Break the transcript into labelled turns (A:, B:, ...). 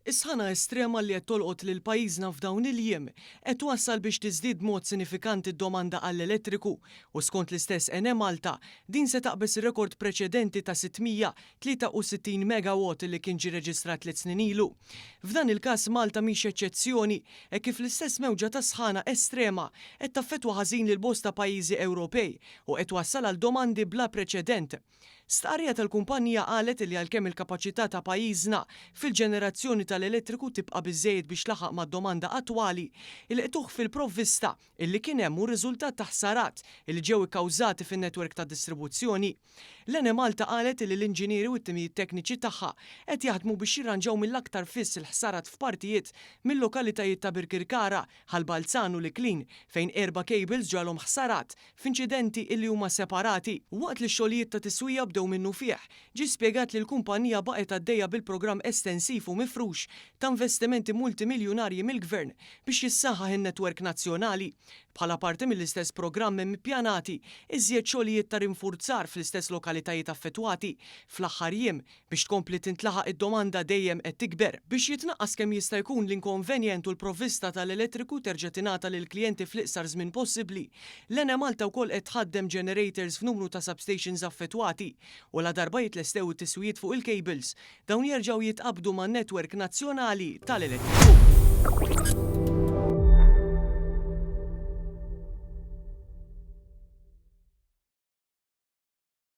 A: Is-sħana estrema li qed tolqot lil pajjiżna f'dawn il-jiem qed twassal biex tiżdied b'mod sinifikanti d-domanda għall-elettriku u skont l-istess Enemalta din se taqbeż ir-rekord preċedenti ta' 663 megawatt li kien ġie reġistrat tliet snin ilu. F'dan il-każ Malta mhix eċċezzjoni hekk kif l-istess mewġa ta' sħana estrema qed taffettwa ħażin lil bosta pajjiżi Ewropej u qed twassal għal domandi bla preċedent. Stqarrija tal-kumpanija qalet li għalkemm il-kapaċità ta' pajjiżna fil-ġenerazzjoni tal-elettriku tibqa' biżżejjed biex tlaħħaq mad-domanda attwali, il-qtugħ fil-provvista illi kien hemm hu riżultat ta' ħsarat illi ġew ikkawżati fin-netwerk ta' distribuzzjoni. L-Enemalta qalet illi l-inġinieri u t-timijiet tekniċi tagħha qed jaħdmu biex jirranġaw mill-aktar fis il-ħsarat f'partijiet mil-lokalitajiet ta' Birkirkara, Ħal Balzan u l-Iklin, fejn erba' cables ġralhom ħsarat f'inċidenti illi huma separati. Waqt li x-xogħlijiet ta' tiswija bdew minnufih, ġie spjegat li l-kumpanija baqgħet għaddejja bil-programm estensiv u mifrux ta' investimenti multimiljunarji mill-Gvern biex jissaħħaħ in-netwerk nazzjonali. Bħala parti mill-istess programm hemm ippjanati iżjed xogħlijiet ta' rinfurzar fl-istess lokalitajiet affettwati fl-aħħar jiem Biex tkompli tintlaħaq id-domanda dejjem qed tikber. Biex jitnaqqas kemm jista' jkun l-inkonvenjent u l-provvista tal-elettriku terġa' tingħata lill-klijenti fl-iqsar żmien possibbli, l-Enemalta wkoll qed tħaddem generators f'numru ta' substations affettwati u ladarba jitlestew it-tiswijiet fuq il-cables, dawn jerġgħu jitqabbdu man-netwerk nazzjonali tal-elettriku.